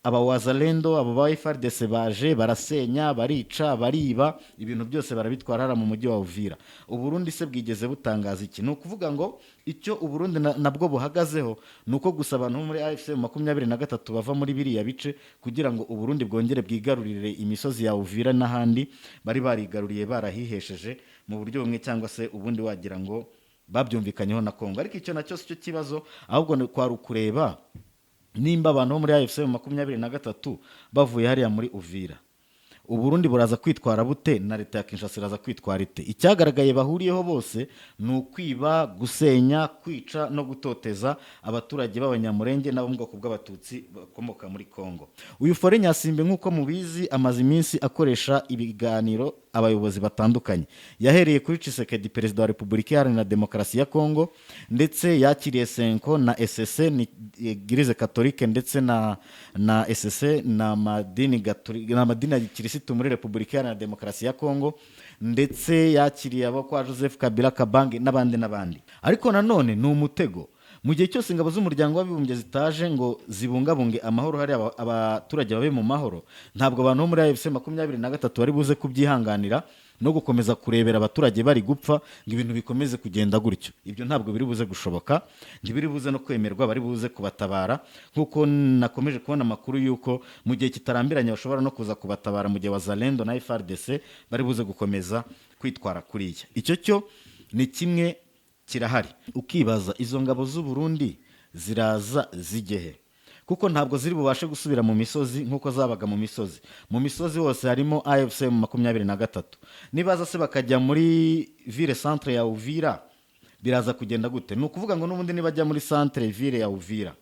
Aba Wazalendo, abo ba FARDC baje barasenya, barica, bariba, ibintu byose barabitwara hariya mu mujyi wa Uvira. Uburundi se bwigeze butangaza iki? Ni ukuvuga ngo icyo Uburundi nabwo buhagazeho ni uko gusa abantu bo muri AFC 23 bava muri biriya bice kugira ngo Uburundi bwongere bwigarurire imisozi ya Uvira n'ahandi bari barigaruriye, barahihesheje mu buryo bumwe cyangwa se ubundi, wagira ngo babyumvikanyeho na Kongo. Ariko icyo nacyo si cyo kibazo, ahubwo ni kwari ukureba nimba abantu bo muri AFC 23 bavuye hariya muri Uvira, Uburundi buraza kwitwara bute, na leta ya Kinshasa iraza kwitwara ite? Icyagaragaye bahuriyeho bose ni ukwiba, gusenya, kwica no gutoteza abaturage b'Abanyamurenge n'abo mu bwoko bw'Abatutsi bakomoka muri Kongo. Uyu Faure Gnassingbé, nk'uko mubizi, amaze iminsi akoresha ibiganiro abayobozi batandukanye. Yahereye kuri Tshisekedi, perezida wa Repubulika Iharanira Demokarasi ya Kongo, ndetse yakiriye CENCO na ECC, ni Église Catholique, ndetse na ECC, ni amadini ya gikirisitu muri Repubulika Iharanira Demokarasi ya Kongo, ndetse yakiriye abo kwa Joseph Kabila Kabange n'abandi n'abandi. Ariko nanone ni umutego. Mu gihe cyose ingabo z'Umuryango w'Abibumbye zitaje ngo zibungabunge amahoro hari abaturage babe mu mahoro, ntabwo abantu bo muri AFC 23 bari buze kubyihanganira no gukomeza kurebera abaturage bari gupfa ngo ibintu bikomeze kugenda gutyo. Ibyo ntabwo biri buze gushoboka, ntibiri buze no kwemerwa. Bari buze kubatabara, nk'uko nakomeje kubona amakuru y'uko mu gihe kitarambiranye bashobora no kuza kubatabara mu gihe Wazalendo na FARDC bari buze gukomeza kwitwara kuriya. Icyo cyo ni kimwe kirahari. Ukibaza, izo ngabo z'u Burundi ziraza zigehe? Kuko ntabwo ziri bubashe gusubira mu misozi nk'uko zabaga mu misozi. Mu misozi hose harimo AFC 23. Nibaza se bakajya muri ville centre ya Uvira, biraza kugenda gute? Ni ukuvuga ngo n'ubundi nibajya muri centre ville ya Uvira,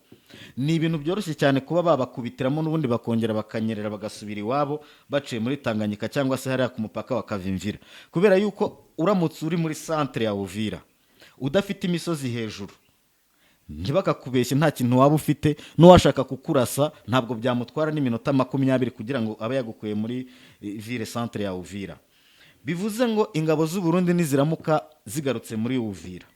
ni ibintu byoroshye cyane kuba babakubitiramo, n'ubundi bakongera bakanyerera bagasubira iwabo baciye muri Tanganyika cyangwa se hariya ku mupaka wa Kavimvira, kubera yuko uramutse uri muri centre ya Uvira udafite imisozi hejuru, ntibakakubeshye, nta kintu waba ufite. N'uwashaka kukurasa ntabwo byamutwara n'iminota 20 kugira ngo abe yagukuye muri ville centre ya Uvira. Bivuze ngo ingabo z'u Burundi niziramuka zigarutse muri Uvira,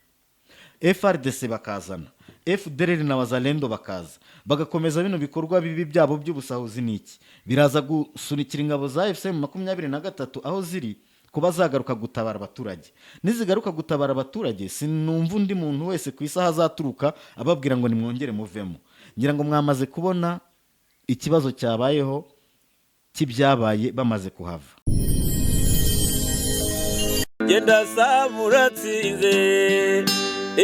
FARDC bakazana FDLR na Wazalendo, bakaza bagakomeza bino bikorwa bibi byabo by'ubusahuzi n'iki, biraza gusunikira ingabo za AFC 23 aho ziri kuba zagaruka gutabara abaturage. Nizigaruka gutabara abaturage, sinumva undi muntu wese ku isaha azaturuka ababwira ngo nimwongere muvemo. Ngira ngo mwamaze kubona ikibazo cyabayeho cy'ibyabaye bamaze kuhava. Genda saba uratsinze.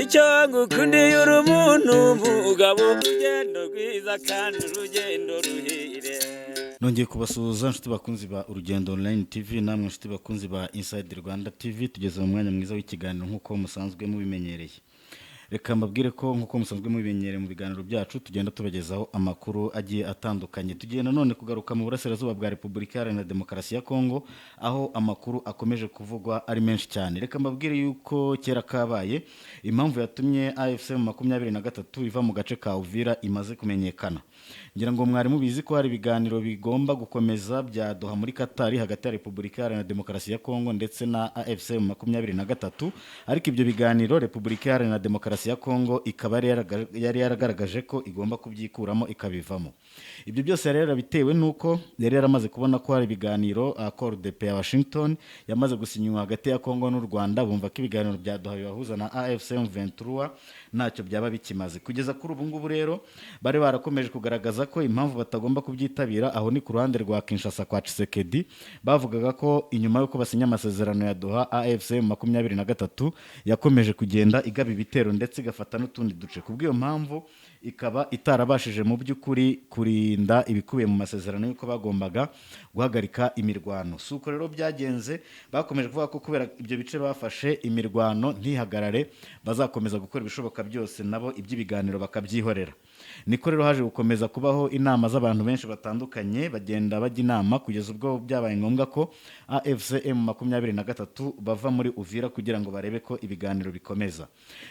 Icyo ngukundiye, uri umuntu mugabo, urugendo rwiza kandi urugendo ruhire. Nongeye kubasuhuza, inshuti bakunzi ba Urugendo Online TV, namwe inshuti bakunzi ba Inside Rwanda TV. Tugeze mu mwanya mwiza w'ikiganiro nk'uko musanzwe mubimenyereye. Reka mbabwire ko nk'uko musanzwe mubimenyereye, mu biganiro byacu tugenda tubagezaho amakuru agiye atandukanye. Tugiye nanone kugaruka mu burasirazuba bwa Repubulika Iharanira Demokarasi ya Kongo, aho amakuru akomeje kuvugwa ari menshi cyane. Reka mbabwire yuko kera kabaye, impamvu yatumye AFC 23 iva mu gace ka Uvira imaze kumenyekana. Ngira ngo mwari mubizi ko hari ibiganiro bigomba gukomeza bya Doha muri Katari hagati ya Repubulika Iharanira Demokarasi ya Kongo ndetse na AFC 23, ariko ibyo biganiro Repubulika Iharanira Demokarasi ya Kongo ikaba yari yaragaragaje ko igomba kubyikuramo, ikabivamo. Ibyo byose yari yarabitewe n'uko yari yaramaze kubona ko hari ibiganiro, Accord de Paix ya Washington yamaze gusinywa hagati ya Kongo n'u Rwanda. Bumva ko ibiganiro bya Doha bibahuza na AFC M23 ntacyo byaba bikimaze kugeza kuri ubu ngubu. Rero bari barakomeje kugaragaza ko impamvu batagomba kubyitabira, aho ni ku ruhande rwa Kinshasa kwa Tshisekedi, bavugaga ko inyuma y'uko basinya amasezerano ya Doha, AFC 23 yakomeje kugenda igaba ibitero ndetse igafata n'utundi duce. Kubw'iyo mpamvu ikaba itarabashije mu by'ukuri kurinda ibikubiye mu masezerano y'uko bagombaga guhagarika imirwano. Si uko rero byagenze. Bakomeje kuvuga ko kubera ibyo bice bafashe, imirwano ntihagarare, bazakomeza gukora ibishoboka byose, nabo iby'ibiganiro bakabyihorera. Niko rero haje gukomeza kubaho inama z'abantu benshi batandukanye, bagenda bajya inama kugeza ubwo byabaye ngombwa ko AFC M 23 bava muri Uvira kugira ngo barebe ko ibiganiro bikomeza.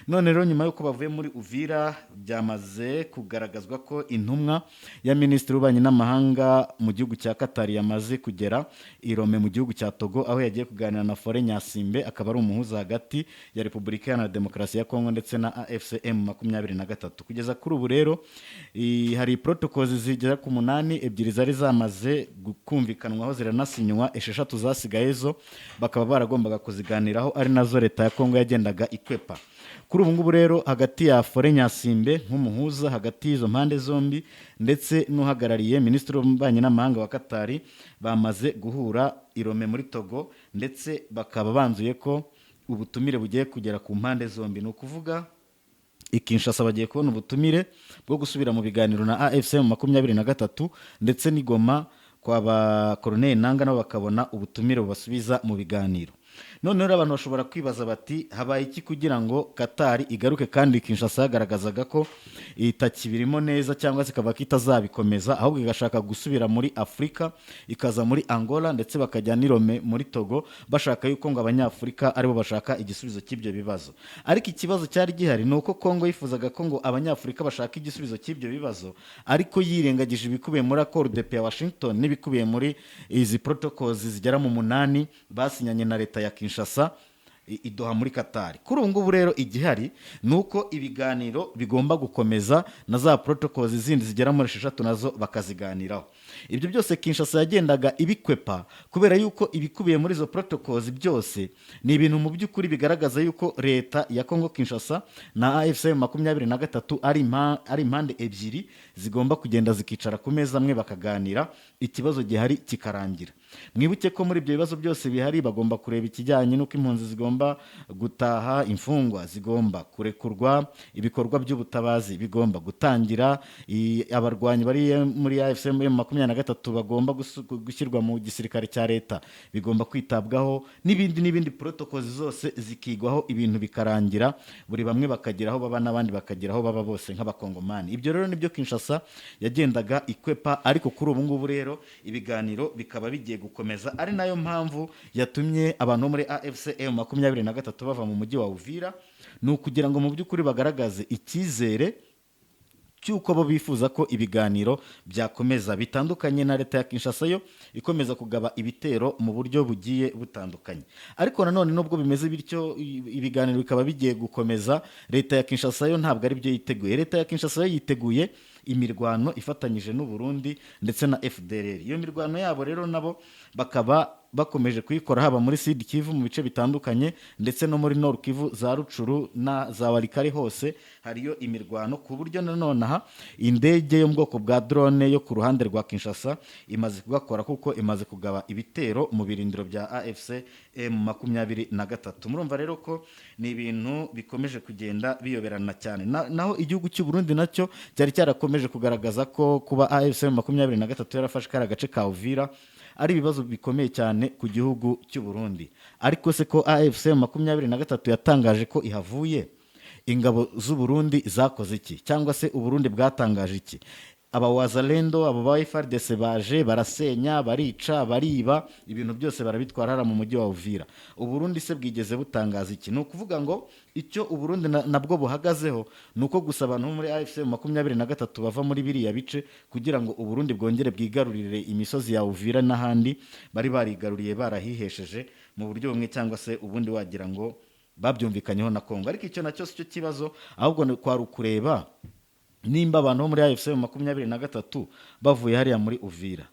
None rero nyuma y'uko bavuye muri Uvira, byamaze kugaragazwa ko intumwa ya minisitiri w'ububanyi n'amahanga mu gihugu cya Qatar yamaze kugera i Lomé mu gihugu cya Togo, aho yagiye kuganira na Faure Gnassingbé, akaba ari umuhuza hagati ya Repubulika Iharanira Demokarasi ya Kongo ndetse na AFC M 23. Kugeza kuri ubu rero Hari protocols zigera ku munani, ebyiri zari zamaze kumvikanwaho ziranasinywa, esheshatu zasigaye zo bakaba baragombaga kuziganiraho, ari nazo leta ya Kongo yagendaga ikwepa. Kuri ubu ngubu rero, hagati ya Faure Gnassingbé nk'umuhuza hagati y'izo mpande zombi ndetse n'uhagarariye minisitiri w'ububanyi n'amahanga wa Katari, bamaze guhura i Lomé muri Togo, ndetse bakaba banzuye ko ubutumire bugiye kugera ku mpande zombi. Ni ukuvuga i Kinshasa bagiye kubona ubutumire bwo gusubira mu biganiro na AFC M23, ndetse n'i Goma kwa ba Corneille Nanga nabo bakabona ubutumire bubasubiza mu biganiro. Noneho rero abantu bashobora kwibaza bati: habaye iki kugira ngo Katari igaruke, kandi Kinshasa yagaragazaga ko itakibirimo neza, cyangwa se ikaba ko itazabikomeza, ahubwo igashaka gusubira muri Afurika, ikaza muri Angola, ndetse bakajya n'i Lomé muri Togo, bashaka yuko ngo Abanyafurika aribo bashaka igisubizo cy'ibyo bibazo? Ariko ikibazo cyari gihari ni uko Kongo yifuzaga ko ngo Abanyafurika bashaka igisubizo cy'ibyo bibazo, ariko yirengagije ibikubiye muri Accord de Paix ya Washington n'ibikubiye muri izi protocols zigera mu munani basinyanye na leta ya Kinshasa i Doha muri Katari. Kuri ubu ngubu rero igihari ni uko ibiganiro bigomba gukomeza, na za protocols zindi zigera muri esheshatu nazo bakaziganiraho. Ibyo byose Kinshasa yagendaga ibikwepa kubera yuko ibikubiye muri izo protocols byose ni ibintu mu by'ukuri bigaragaza yuko leta ya Kongo Kinshasa na AFC 23 ari impande ebyiri zigomba kugenda zikicara ku meza amwe, bakaganira, ikibazo gihari kikarangira. Mwibuke ko muri ibyo bibazo byose bihari bagomba kureba ikijyanye n'uko impunzi zigomba gutaha, imfungwa zigomba kurekurwa, ibikorwa by'ubutabazi bigomba gutangira, abarwanyi bari muri AFC 23 bagomba gushyirwa mu gisirikare cya leta bigomba kwitabwaho, n'ibindi n'ibindi. Protocols zose zikigwaho, ibintu bikarangira, buri bamwe bakagira aho baba n'abandi bakagira aho baba bose nk'Abakongomani. Ibyo rero nibyo Kinshasa yagendaga ikwepa, ariko kuri ubu ngubu rero ibiganiro bikaba bigiye gukomeza, ari nayo mpamvu yatumye abantu bo muri AFC M23 bava mu mujyi wa Uvira. Ni ukugira ngo mu by'ukuri bagaragaze icyizere cy'uko bo bifuza ko ibiganiro byakomeza, bitandukanye na leta ya Kinshasa yo ikomeza kugaba ibitero mu buryo bugiye butandukanye. Ariko nanone nubwo bimeze bityo, ibiganiro bikaba bigiye gukomeza, leta ya Kinshasa yo ntabwo ari byo yiteguye. Leta ya Kinshasa yo yiteguye imirwano ifatanyije n'u Burundi ndetse na FDLR. Iyo mirwano yabo rero nabo bakaba bakomeje kuyikora, haba muri Sud Kivu mu bice bitandukanye, ndetse no muri Nord Kivu, za Rutshuru na za Walikale, hose hariyo imirwano, ku buryo nanone aha indege yo mu bwoko bwa drone yo ku ruhande rwa Kinshasa imaze kugakora, kuko imaze kugaba ibitero mu birindiro bya AFC M23. Murumva rero ko ni ibintu bikomeje kugenda biyoberana cyane. Naho igihugu cy'u Burundi nacyo cyari cyarakomeje kugaragaza ko kuba AFC M23 yarafashe kariya gace ka Uvira ari ibibazo bikomeye cyane ku gihugu cy'u Burundi. Ariko se ko AFC 23 yatangaje ko ihavuye, ingabo z'u Burundi zakoze iki, cyangwa se u Burundi bwatangaje iki? Aba Wazalendo, abo ba FARDC baje barasenya, barica, bariba, ibintu byose barabitwara hariya mu mujyi wa Uvira. U Burundi se bwigeze butangaza iki? Ni ukuvuga ngo icyo u Burundi nabwo buhagazeho ni uko gusa abantu bo muri AFC 23 bava muri biriya bice, kugira ngo u Burundi bwongere bwigarurire imisozi ya Uvira n'ahandi bari barigaruriye, barahihesheje mu buryo bumwe cyangwa se ubundi, wagira ngo babyumvikanyeho na Kongo. Ariko icyo nacyo si cyo kibazo, ahubwo ni kwari ukureba nimba abantu bo muri AFC 23 bavuye hariya muri Uvira,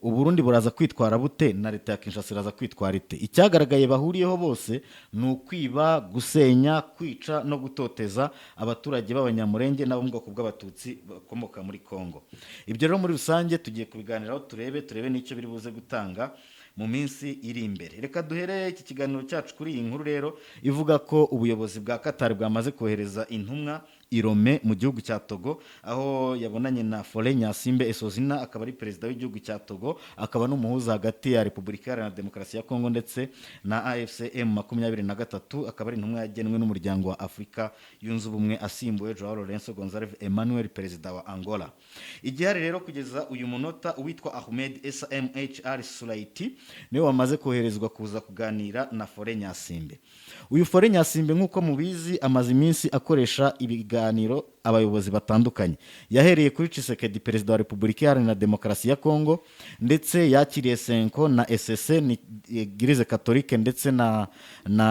Uburundi buraza kwitwara bute, na leta ya Kinshasa iraza kwitwara ite? Icyagaragaye bahuriyeho bose ni ukwiba, gusenya, kwica no gutoteza abaturage b'Abanyamurenge n'abo mu bwoko bw'Abatutsi bakomoka muri Kongo. Ibyo rero muri rusange tugiye kubiganiraho, turebe n'icyo biri buze gutanga mu minsi iri imbere. Reka duhere iki kiganiro cyacu kuri iyi nkuru rero ivuga ko ubuyobozi bwa Qatar bwamaze kohereza intumwa i Lomé mu gihugu cya Togo, aho yabonanye na Faure Gnassingbé Essozimna, akaba ari perezida w'igihugu cya Togo, akaba n'umuhuza hagati ya Repubulika Iharanira Demokarasi ya Kongo ndetse na AFC M23, akaba ari intumwa yagenwe n'Umuryango wa Afurika Yunze Ubumwe, asimbuye Joao Lourenço Gonçalves Emmanuel, perezida wa Angola. Igihari rero kugeza uyu munota, uwitwa Ahmed SMHR Sulaiti niwe wamaze koherezwa kuza kuganira na Faure Gnassingbé. Uyu Faure Gnassingbé, nk'uko mubizi, amaze iminsi akoresha ibiganiro abayobozi batandukanye. Yahereye kuri Tshisekedi, perezida wa Repubulika Iharanira Demokarasi ya Kongo, ndetse yakiriye CENCO na ECC, ni Église Catholique, ndetse na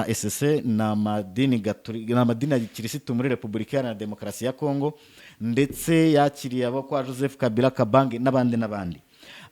ECC, na amadini ya Kirisitu muri Repubulika Iharanira Demokarasi ya Kongo. Ndetse yakiriye abo kwa Joseph Kabila Kabange n'abandi n'abandi.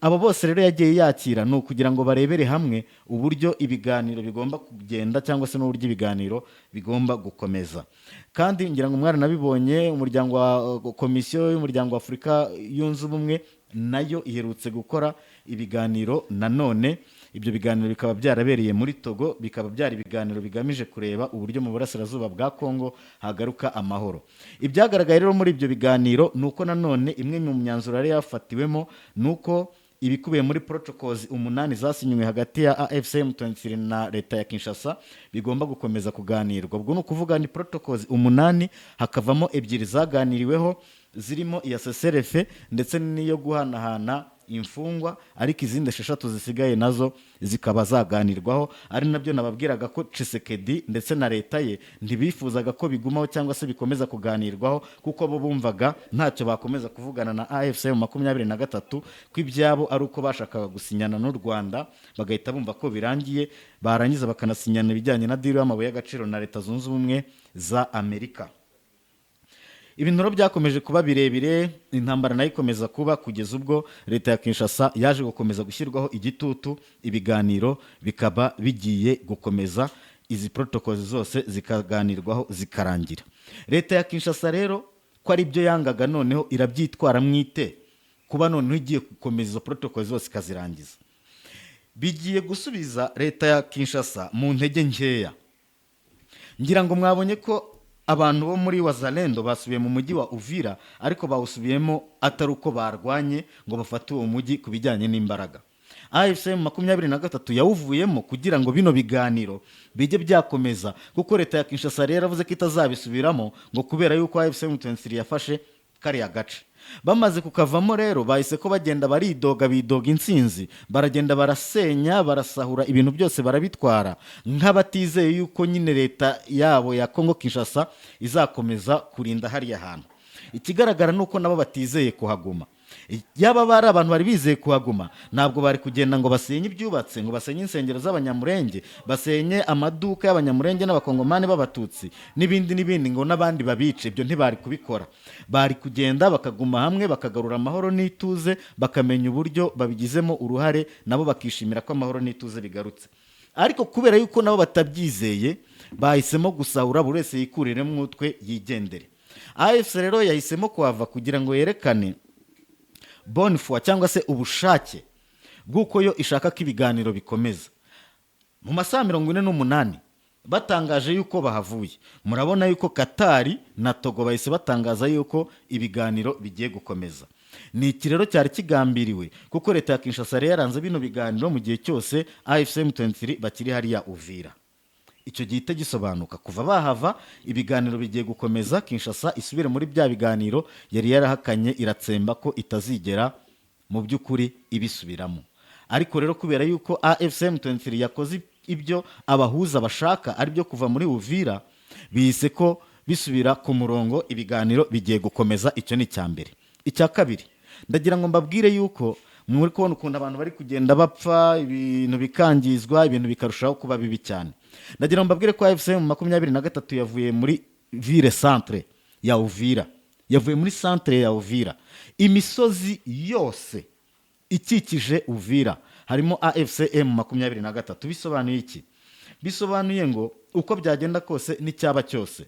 Abo bose rero yagiye yakira ni ukugira ngo barebere hamwe uburyo ibiganiro bigomba kugenda, cyangwa se n'uburyo ibiganiro bigomba gukomeza. Kandi ngira ngo mwaranabibonye, umuryango wa Komisiyo y'Umuryango wa Afurika Yunze Ubumwe nayo iherutse gukora ibiganiro nanone. Ibyo biganiro bikaba byarabereye muri Togo, bikaba byari ibiganiro bigamije kureba uburyo mu burasirazuba bwa Kongo hagaruka amahoro. Ibyagaragaye rero muri ibyo biganiro ni uko nanone imwe mu myanzuro yari yafatiwemo ni uko ibikubiye muri protocols 8 zasinywe hagati ya AFC M23 na leta ya Kinshasa bigomba gukomeza kuganirwa. Ubwo ni ukuvuga ni protocols 8, hakavamo 2 zaganiriweho, zirimo iya CCRF ndetse n'iyo guhanahana imfungwa, ariko izindi 6 zisigaye nazo zikaba zaganirwaho. Ari nabyo nababwiraga ko Tshisekedi ndetse na leta ye ntibifuzaga ko bigumaho cyangwa se bikomeza kuganirwaho, kuko bo bumvaga ntacyo bakomeza kuvugana na AFC 23, ko ibyabo ari uko bashakaga gusinyana n'u Rwanda bagahita bumva ko birangiye, barangiza bakanasinyana ibijyanye na deal y'amabuye y'agaciro na Leta Zunze Ubumwe za Amerika. Ibintu rero byakomeje kuba birebire, intambara nayo ikomeza kuba, kugeza ubwo leta ya Kinshasa yaje gukomeza gushyirwaho igitutu, ibiganiro bikaba bigiye gukomeza, izi protocols zose zikaganirwaho zikarangira. Leta ya Kinshasa rero ko ari byo yangaga, noneho irabyitwara mwite kuba noneho igiye gukomeza izo protocols zose ikazirangiza, bigiye gusubiza leta ya Kinshasa mu ntege nkeya. Ngira ngo mwabonye ko abantu bo muri Wazalendo basubiye mu mujyi wa Uvira, ariko bawusubiyemo atari uko barwanye ngo bafate uwo mujyi ku bijyanye n'imbaraga. AFC 23 yawuvuyemo kugira ngo bino biganiro bijye byakomeza, kuko leta ya Kinshasa rero yaravuze ko itazabisubiramo ngo kubera yuko AFC M23 yafashe kariya gace. Bamaze kukavamo rero, bahise ko bagenda baridoga, bidoga intsinzi, baragenda barasenya, barasahura, ibintu byose barabitwara, nk'abatizeye yuko nyine leta yabo ya Kongo Kinshasa izakomeza kurinda hariya hantu. Ikigaragara ni uko nabo batizeye kuhaguma. Yaba bari abantu bari bizeye kuhaguma, ntabwo bari kugenda ngo basenye ibyubatse, ngo basenye insengero z'Abanyamurenge, basenye amaduka y'Abanyamurenge n'Abakongomani b'Abatutsi n'ibindi n'ibindi, ngo n'abandi babice. Ibyo ntibari kubikora. Bari kugenda bakaguma hamwe, bakagarura amahoro n'ituze, bakamenya uburyo babigizemo uruhare, nabo bakishimira ko amahoro n'ituze bigarutse. Ariko kubera yuko nabo batabyizeye, bahisemo gusahura, buri wese yikuriremo utwe yigendere. AFC rero yahisemo kuhava kugira ngo yerekane bonne foi cyangwa se ubushake bw'uko yo ishaka ko ibiganiro bikomeza. Mu masaha 48 batangaje yuko bahavuye, murabona yuko Katari na Togo bahise batangaza yuko ibiganiro bigiye gukomeza. Ni iki rero cyari kigambiriwe, kuko leta ya Kinshasa yari yaranze bino biganiro mu gihe cyose AFC M23 bakiri hariya Uvira. Icyo gihita gisobanuka: kuva bahava, ibiganiro bigiye gukomeza, Kinshasa isubire muri bya biganiro yari yarahakanye iratsemba ko itazigera mu by'ukuri ibisubiramo. Ariko rero kubera yuko AFC M23 yakoze ibyo abahuza bashaka, ari byo kuva muri Uvira, bihise ko bisubira ku murongo, ibiganiro bigiye gukomeza. Icyo ni icya mbere. Icya kabiri, ndagira ngo mbabwire yuko muri kubona ukuntu abantu bari kugenda bapfa, ibintu bikangizwa, ibintu bikarushaho kuba bibi cyane. Ndagira ngo mbabwire ko AFC 23 yavuye muri ville centre ya Uvira, yavuye muri centre ya Uvira. Imisozi yose ikikije Uvira harimo AFC M23. Bisobanuye iki? Bisobanuye ngo uko byagenda kose n'icyaba cyose,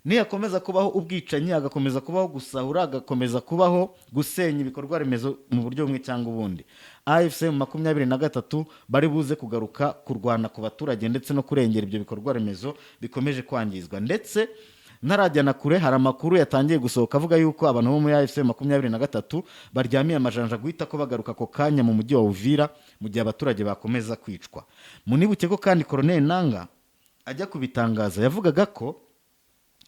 nihakomeza kubaho ubwicanyi, hagakomeza kubaho gusahura, hagakomeza kubaho gusenya ibikorwa remezo mu buryo bumwe cyangwa ubundi, AFC 23 bari buze kugaruka kurwana ku baturage ndetse no kurengera ibyo bikorwa remezo bikomeje kwangizwa. Ndetse ntarajyana kure, hari amakuru yatangiye gusohoka avuga yuko abantu bo muri AFC 23 baryamiye amajanja guhita ko bagaruka ako kanya mu mujyi wa Uvira mu gihe abaturage bakomeza kwicwa. Munibuke ko kandi Colonel Nanga ajya kubitangaza yavugaga ko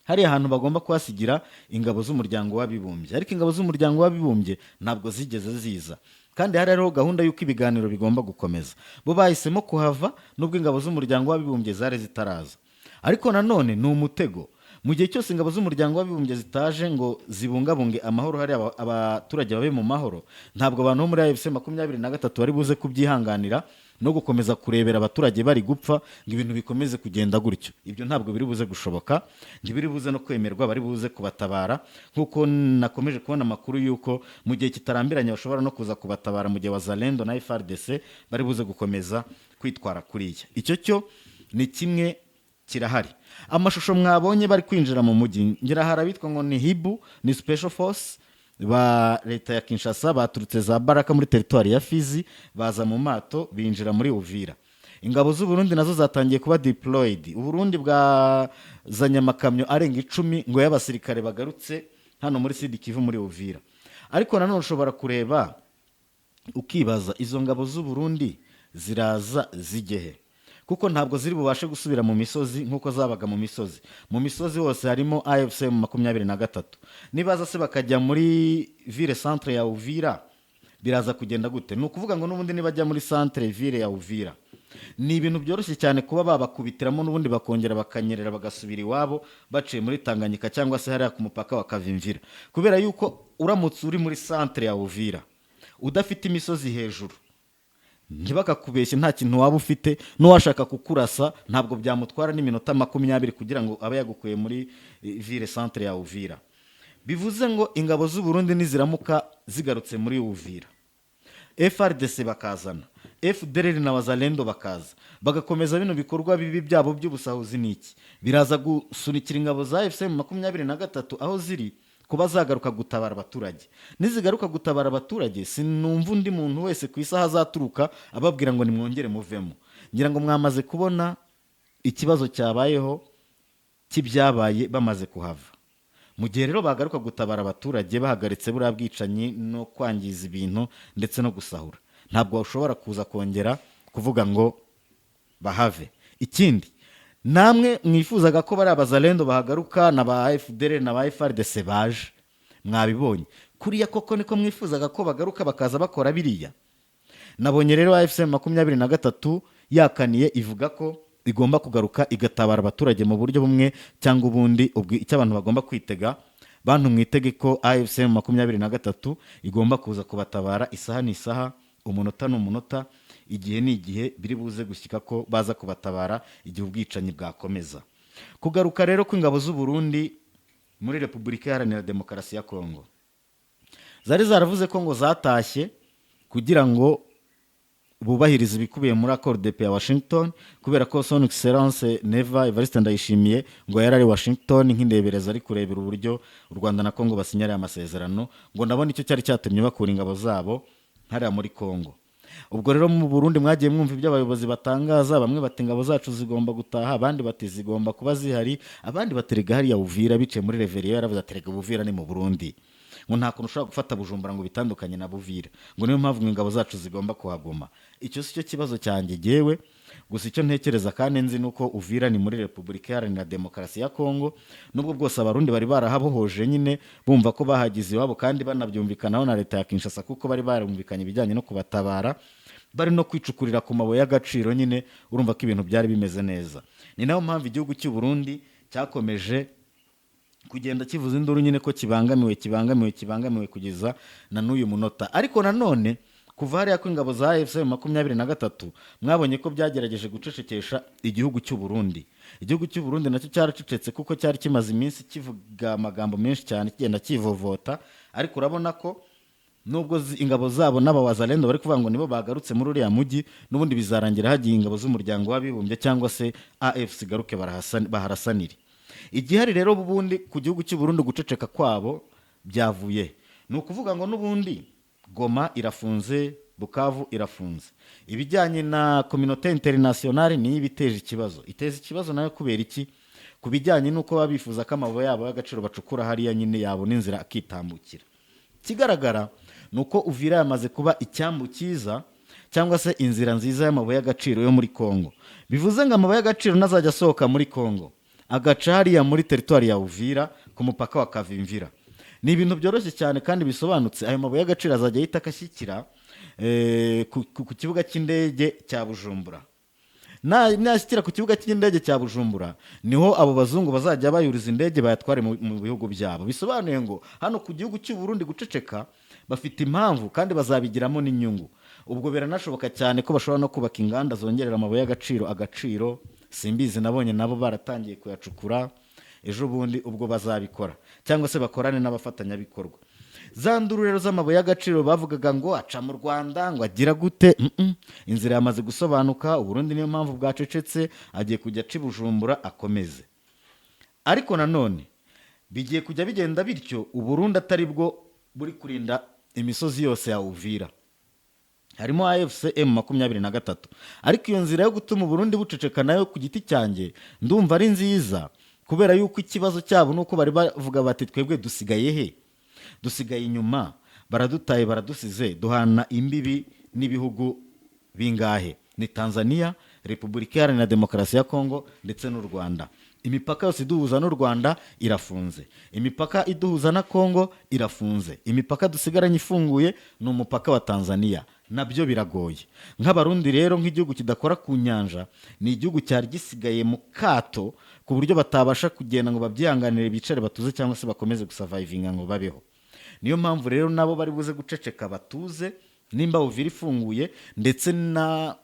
hari ahantu bagomba kuhasigira ingabo z'Umuryango w'Abibumbye, ariko ingabo z'Umuryango w'Abibumbye ntabwo zigeze ziza, kandi hari hariho gahunda y'uko ibiganiro bigomba gukomeza. Bo bahisemo kuhava nubwo ingabo z'Umuryango w'Abibumbye zari zitaraza. Ariko nanone ni umutego: mu gihe cyose ingabo z'Umuryango w'Abibumbye zitaje ngo zibungabunge amahoro, hari abaturage babe mu mahoro, ntabwo abantu bo muri AFC 23 bari buze kubyihanganira. no gukomeza kurebera abaturage bari gupfa ngo ibintu bikomeze kugenda gutyo. Ibyo ntabwo biri buze gushoboka, ntibiri buze no kwemerwa. Bari buze kubatabara, nk'uko nakomeje kubona amakuru y'uko mu gihe kitarambiranye bashobora no kuza kubatabara, mu gihe Wazalendo na FARDC bari buze gukomeza kwitwara kuriya. Icyo cyo ni kimwe kirahari. Amashusho mwabonye bari kwinjira mu mujyi, ngira hari abitwa ngo ni Hibu, ni special force ba leta ya Kinshasa, baturutse za Baraka muri teritwari ya Fizi, baza mu mato binjira muri Uvira. Ingabo z'u Burundi nazo zatangiye kuba deployed. Uburundi bwazanye amakamyo arenga 10 ngo y'abasirikare bagarutse hano muri Sud Kivu, muri Uvira. Ariko nanone ushobora kureba ukibaza, izo ngabo z'u Burundi ziraza zigehe? Kuko ntabwo ziri bubashe gusubira mu misozi nk'uko zabaga mu misozi. Mu misozi hose harimo AFC M23. Nibaza se bakajya muri ville centre ya Uvira, biraza kugenda gute? Ni ukuvuga ngo n'ubundi nibajya muri centre ville ya Uvira, ni ibintu byoroshye cyane kuba babakubitiramo, n'ubundi bakongera bakanyerera bagasubira iwabo baciye muri Tanganyika cyangwa se hariya ku mupaka wa Kavimvira, kubera yuko uramutse uri muri centre ya Uvira udafite imisozi hejuru, ntibakakubeshye, nta kintu waba ufite. N'uwashaka kukurasa ntabwo byamutwara n'iminota 20 kugira ngo abe yagukuye muri ville centre ya Uvira. Bivuze ngo ingabo z'u Burundi niziramuka zigarutse muri Uvira, FARDC bakazana FDLR na Wazalendo, bakaza bagakomeza bino bikorwa bibi byabo by'ubusahuzi n'iki, biraza gusunikira ingabo za AFC M23 aho ziri kuba zagaruka gutabara abaturage. Nizigaruka gutabara abaturage, sinumva undi muntu wese ku isaha azaturuka ababwira ngo nimwongere muvemo. Ngira ngo mwamaze kubona ikibazo cyabayeho cy'ibyabaye bamaze kuhava. Mu gihe rero bagaruka gutabara abaturage bahagaritse buriya bwicanyi no kwangiza ibintu ndetse no gusahura, ntabwo bashobora kuza kongera kuvuga ngo bahave. Ikindi, namwe mwifuzaga ko bari Abazalendo bahagaruka na ba FDLR na ba FARDC baje, mwabibonye kuriya. Koko niko mwifuzaga ko bagaruka bakaza bakora biriya? Nabonye rero AFC M23 yakaniye, ivuga ko igomba kugaruka igatabara abaturage mu buryo bumwe cyangwa ubundi. Ubwo icyo abantu bagomba kwitega, bantu mwitege ko AFC M23 igomba kuza kubatabara isaha n'isaha, umunota n'umunota, igihe n'igihe, biri buze gushyika ko baza kubatabara igihe ubwicanyi bwakomeza. Kugaruka rero kw'ingabo z'u Burundi muri Repubulika Iharanira Demokarasi ya Kongo, zari zaravuze ko ngo zatashye kugira ngo bubahirize ibikubiye muri accord de paix ya Washington, kubera ko Son Excellence Neva Evariste Ndayishimiye ngo yari ari Washington nk'indebereza, ari kurebera uburyo u Rwanda na Kongo basinyariye amasezerano. Ngo ndabona icyo cyari cyatumye bakura ingabo zabo hariya muri Kongo. Ubwo rero mu Burundi mwagiye mwumva ibyo abayobozi batangaza. Bamwe bati ingabo zacu zigomba gutaha, abandi bati zigomba kuba zihari, abandi baterega hariya Uvira. Biciye muri Reveriyo yaravuze ati rega Buvira ni mu Burundi, ngo nta kuntu ushobora gufata Bujumbura ngo bitandukanye na Buvira, ngo niyo mpamvu ngo ingabo zacu zigomba kuhaguma. Icyo si cyo kibazo cyanjye jyewe. Gusa icyo ntekereza kandi nzi ni uko Uvira ni muri Repubulika Iharanira Demokarasi ya Kongo, nubwo bwose Abarundi bari barahabohoje nyine bumva ko bahagize iwabo, kandi banabyumvikanaho na leta ya Kinshasa, kuko bari barumvikanye ibijyanye no kubatabara, bari no kwicukurira ku mabuye y'agaciro nyine. Urumva ko ibintu byari bimeze neza. Ni nayo mpamvu igihugu cy'u Burundi cyakomeje kugenda kivuza induru nyine ko kibangamiwe, kibangamiwe, kibangamiwe kugeza na n'uyu munota. Ariko nanone kuva hariya ko ingabo za AFC M23, mwabonye ko byagerageje gucecekesha igihugu cy'u Burundi. Igihugu cy'u Burundi nacyo cyaracecetse, kuko cyari kimaze iminsi kivuga amagambo menshi cyane, kigenda kivovota. Ariko urabona ko nubwo ingabo zabo n'Abawazalendo bari kuvuga ngo nibo bagarutse muri uriya mujyi, n'ubundi bizarangira hagiye ingabo z'Umuryango w'Abibumbye cyangwa se AFC igaruke baharasanire. Igihari rero ubundi ku gihugu cy'u Burundi, guceceka kwabo byavuye, ni ukuvuga ngo n'ubundi Goma irafunze, Bukavu irafunze. Ibijyanye na communauté internationale niyo ibiteje ikibazo, iteza ikibazo nayo. Kubera iki? Ku bijyanye n'uko baba bifuza ko amabuye yabo y'agaciro bacukura hariya nyine yabona inzira akitambukira. Ikigaragara ni uko Uvira yamaze kuba icyambu cyiza cyangwa se inzira nziza y'amabuye y'agaciro yo muri Kongo. Bivuze ngo amabuye y'agaciro ntazajya asohoka muri Kongo agaca hariya muri teritwari ya Uvira ku mupaka wa Kavimvira. Ni ibintu byoroshye cyane kandi bisobanutse. Ayo mabuye y'agaciro azajya ahita akashyikira ku kibuga cy'indege cya Bujumbura. Nashyikira ku kibuga cy'indege cya Bujumbura, niho abo bazungu bazajya bayuriza indege bayatware mu bihugu byabo. Bisobanuye ngo hano ku gihugu cy'u Burundi guceceka bafite impamvu kandi bazabigiramo n'inyungu. Ubwo biranashoboka cyane ko bashobora no kubaka inganda zongerera amabuye y'agaciro agaciro. Simbizi, nabonye nabo baratangiye kuyacukura ejo bundi. Ubwo bazabikora cyangwa se bakorane n'abafatanyabikorwa. Za nduru rero z'amabuye y'agaciro bavugaga ngo aca mu Rwanda, ngo agira gute. Inzira yamaze gusobanuka. Uburundi niyo mpamvu bwacecetse, agiye kujya aca i Bujumbura akomeze. Ariko nanone bigiye kujya bigenda bityo, Uburundi atari bwo buri kurinda imisozi yose ya Uvira, harimo AFC M23. Ariko iyo nzira yo gutuma Uburundi buceceka nayo ku giti cyanjye ndumva ari nziza, kubera yuko ikibazo cyabo nuko bari bavuga bati: "Twebwe dusigaye he? Dusigaye inyuma, baradutaye, baradusize." Duhana imbibi n'ibihugu bingahe? Ni Tanzania, Repubulika Iharanira Demokarasi ya Kongo ndetse n'u Rwanda. Imipaka yose iduhuza n'u Rwanda irafunze, imipaka iduhuza na Kongo irafunze. Imipaka dusigaranye ifunguye ni umupaka wa Tanzania, nabyo biragoye. Nk'Abarundi rero, nk'igihugu kidakora ku nyanja, ni igihugu cyari gisigaye mu kato, ku buryo batabasha kugenda ngo babyihanganire, bicare batuze cyangwa se bakomeze gusurvivinga ngo babeho. Niyo mpamvu rero nabo bari buze guceceka batuze nimba Uvira ifunguye, ndetse na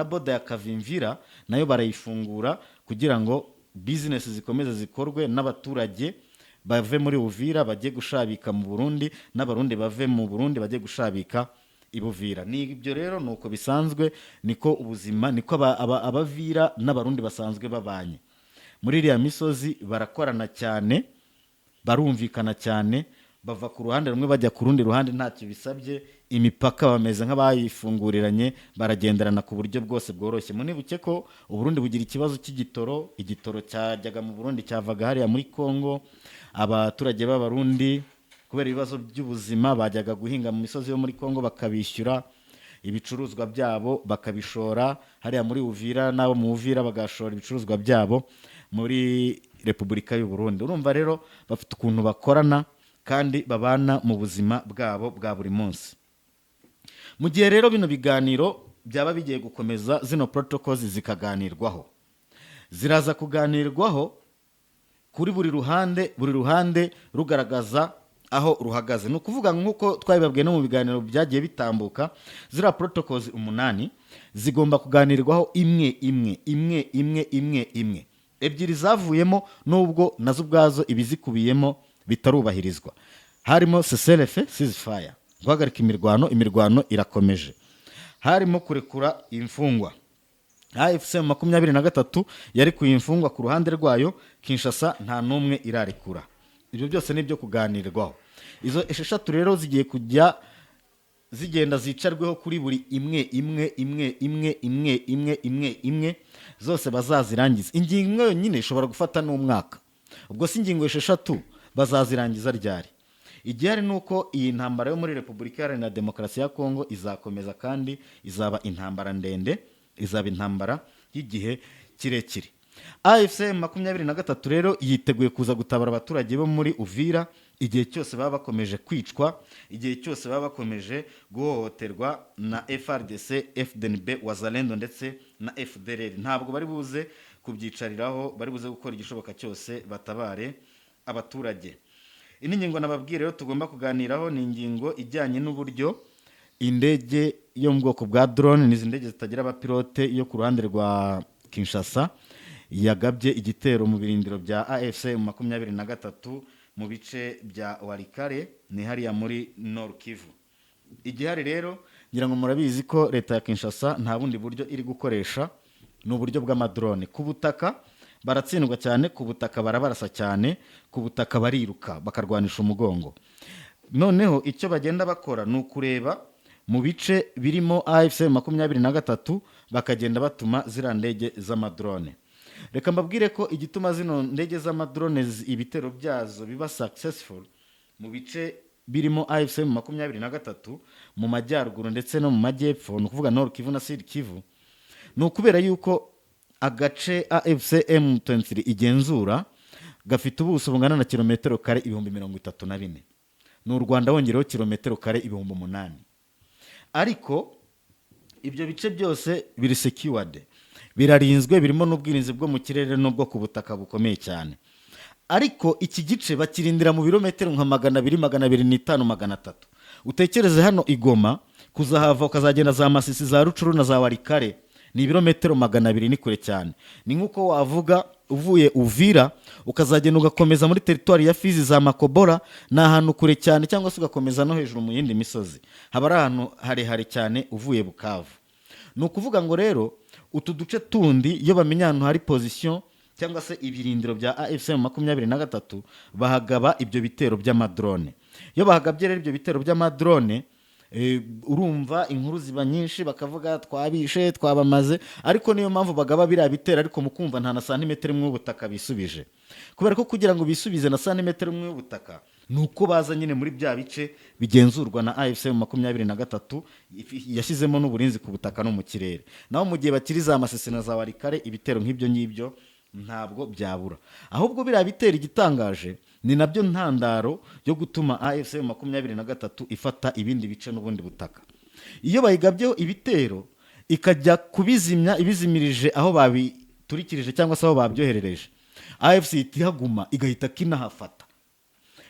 border ya Kavimvira nayo barayifungura kugira ngo bizinesi zikomeze zikorwe, n'abaturage bave muri Uvira bajye gushabika mu Burundi, n'Abarundi bave mu Burundi bajye gushabika i Buvira. Ni ibyo rero, ni uko bisanzwe, niko ubuzima, niko Abavira n'Abarundi basanzwe babanye muri iriya misozi. Barakorana cyane, barumvikana cyane, bava ku ruhande rumwe bajya ku rundi ruhande ntacyo bisabye. Imipaka bameze nk'abayifunguriranye, baragenderana ku buryo bwose bworoshye. Munibuke ko Uburundi bugira ikibazo cy'igitoro. Igitoro cyajyaga mu Burundi cyavaga hariya muri Kongo. Abaturage b'Abarundi, kubera ibibazo by'ubuzima, bajyaga guhinga mu misozi yo muri Kongo, bakabishyura, ibicuruzwa byabo bakabishora hariya muri Uvira, n'abo mu Uvira bagashora ibicuruzwa byabo muri Repubulika y'u Burundi. Urumva rero bafite ukuntu bakorana kandi babana mu buzima bwabo bwa buri munsi. Mu gihe rero bino biganiro byaba bigiye gukomeza, zino protocols zikaganirwaho, ziraza kuganirwaho kuri buri ruhande, buri ruhande rugaragaza aho ruhagaze. Ni ukuvuga, nk'uko twabibabwiye no mu biganiro byagiye bitambuka, ziriya protocols 8 zigomba kuganirwaho imwe imwe, imwe imwe, imwe imwe. Ebyiri zavuyemo, nubwo nazo ubwazo ibizikubiyemo bitarubahirizwa, harimo cessez-le-feu, ceasefire, guhagarika imirwano, imirwano irakomeje. Harimo kurekura imfungwa. AFC 23 yarekuye imfungwa ku ruhande rwayo, Kinshasa nta n'umwe irarekura. Ibyo byose ni ibyo kuganirwaho. Izo 6 rero zigiye kujya zigenda zicarweho kuri buri imwe imwe, imwe imwe, imwe imwe, imwe imwe, zose bazazirangiza. Ingingo imwe yonyine ishobora gufata n'umwaka. Ubwo si ingingo 6 bazazirangiza ryari? Igihari ni uko iyi ntambara yo muri Repubulika Iharanira Demokarasi ya Kongo izakomeza, kandi izaba intambara ndende, izaba intambara y'igihe kirekire. AFC 23 rero yiteguye kuza gutabara abaturage bo muri Uvira igihe cyose baba bakomeje kwicwa, igihe cyose baba bakomeje guhohoterwa na FARDC, FDNB, Wazalendo ndetse na FDLR. Ntabwo bari buze kubyicariraho, bari buze gukora igishoboka cyose batabare abaturage. Indi ngingo nababwiye rero tugomba kuganiraho ni ingingo ijyanye n'uburyo indege yo mu bwoko bwa drone, ni izi ndege zitagira abapilote, yo ku ruhande rwa Kinshasa yagabye igitero mu birindiro bya AFC 23 mu bice bya Walikale, ni hariya muri Nord Kivu. Igihari rero, ngira ngo murabizi ko leta ya Kinshasa nta bundi buryo iri gukoresha, ni uburyo bw'amadrone. Ku butaka baratsindwa cyane, ku butaka barabarasa cyane, ku butaka bariruka bakarwanisha umugongo. Noneho icyo bagenda bakora ni ukureba mu bice birimo AFC 23, bakagenda batuma ziriya ndege z'amadrone. Reka mbabwire ko igituma zino ndege z'amadrone ibitero byazo biba successful mu bice birimo AFC 23 mu majyaruguru ndetse no mu majyepfo, ni ukuvuga Nord Kivu na Sud Kivu, ni ukubera yuko agace AFC M23 igenzura gafite ubuso bungana na kilometero kare 34,000. Ni u Rwanda wongereho kilometero kare 8,000. Ariko ibyo bice byose biri secured, birarinzwe, birimo n'ubwirinzi bwo mu kirere n'ubwo ku butaka bukomeye cyane. Ariko iki gice bakirindira mu birometero nka 200, 205, 300. Utekereze hano i Goma Kuzahava ukazagenda za Masisi, za Rucuru na za Walikale ni ibirometero 200, ni kure cyane. Ni nk'uko wavuga uvuye Uvira ukazagenda ugakomeza muri teritwari ya Fizi, za Makobora, ni ahantu kure cyane, cyangwa se ugakomeza no hejuru mu yindi misozi, haba ari ahantu harehare cyane uvuye Bukavu. Ni ukuvuga ngo rero utu duce tundi, iyo bamenya ahantu hari position cyangwa se ibirindiro bya AFC M23, bahagaba ibyo bitero by'amadrone. Iyo bahagabye rero ibyo bitero by'amadrone, urumva inkuru ziba nyinshi, bakavuga twabishe, twabamaze. Ariko niyo mpamvu bagaba biriya bitero, ariko mukumva nta na santimetero imwe y'ubutaka bisubije, kubera ko kugira ngo bisubize na santimetero imwe y'ubutaka ni uko baza nyine muri bya bice bigenzurwa na AFC M23, yashyizemo n'uburinzi ku butaka no mu kirere. Naho mu gihe bakiri za Masisi na za Walikale, ibitero nk'ibyo ngibyo ntabwo byabura. Ahubwo biriya bitero, igitangaje, ni nabyo ntandaro yo gutuma AFC M23 ifata ibindi bice n'ubundi butaka. Iyo bayigabyeho ibitero, ikajya kubizimya ibizimirije aho babiturikirije cyangwa se aho babyoherereje, AFC ihita ihaguma, igahita kinahafata.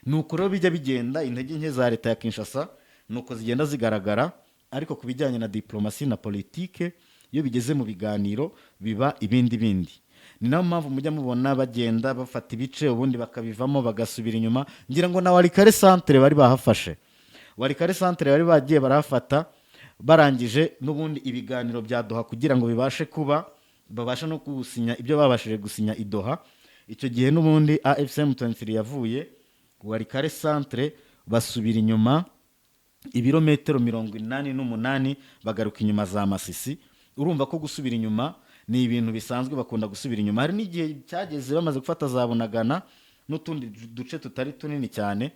Nuko rero bijya bigenda. Intege nke za leta ya Kinshasa nuko zigenda zigaragara. Ariko ku bijyanye na diplomasi na politike, iyo bigeze mu biganiro biba ibindi bindi. Ni nayo mpamvu mujya mubona bagenda bafata ibice, ubundi bakabivamo, bagasubira inyuma. Ngira ngo na Walikale centre bari bahafashe, Walikale centre bari bagiye barahafata, barangije n'ubundi ibiganiro bya Doha kugira ngo bibashe kuba, babashe no gusinya ibyo babashije gusinya i Doha. Icyo gihe n'ubundi AFC M23 yavuye Walikale centre, basubira inyuma ibirometero 88, bagaruka inyuma za Masisi. Urumva ko gusubira inyuma ni ibintu bisanzwe, bakunda gusubira inyuma. Hari n'igihe cyageze bamaze gufata za Bunagana n'utundi duce tutari tunini cyane,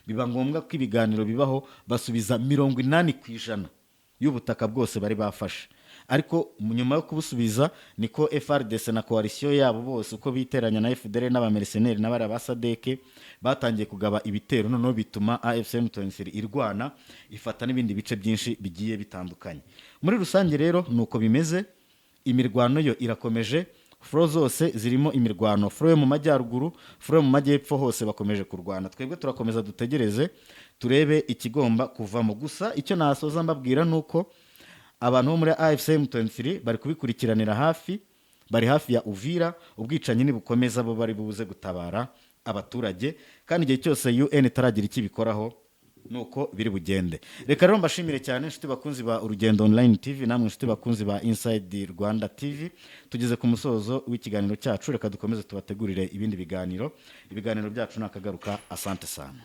biba ngombwa ko ibiganiro bibaho, basubiza 80% y'ubutaka bwose bari bafashe. Ariko nyuma yo kubusubiza, niko FARDC na coalition yabo bose uko biteranya na FDLR n'abamercenaires n'abari ba SADC batangiye kugaba ibitero, noneho bituma AFC M23 irwana, ifata n'ibindi bice byinshi bigiye bitandukanye. Muri rusange rero nuko bimeze. Imirwano yo irakomeje, front zose zirimo imirwano, front yo mu majyaruguru, front yo mu majyepfo, hose bakomeje kurwana. Twebwe turakomeza dutegereze turebe ikigomba kuvamo. Gusa icyo nasoza mbabwira ni uko abantu bo muri AFC M23 bari kubikurikiranira hafi, bari hafi ya Uvira. Ubwicanyi nibukomeza, bo bari buze gutabara abaturage, kandi igihe cyose UN itaragira icyo ibikoraho, nuko biri bugende. Reka rero mbashimire cyane, inshuti bakunzi ba Urugendo Online TV, namwe inshuti bakunzi ba Inside Rwanda TV. Tugeze ku musozo w'ikiganiro cyacu. Reka dukomeze tubategurire ibindi biganiro. Ibiganiro byacu nakagaruka. Asante sana.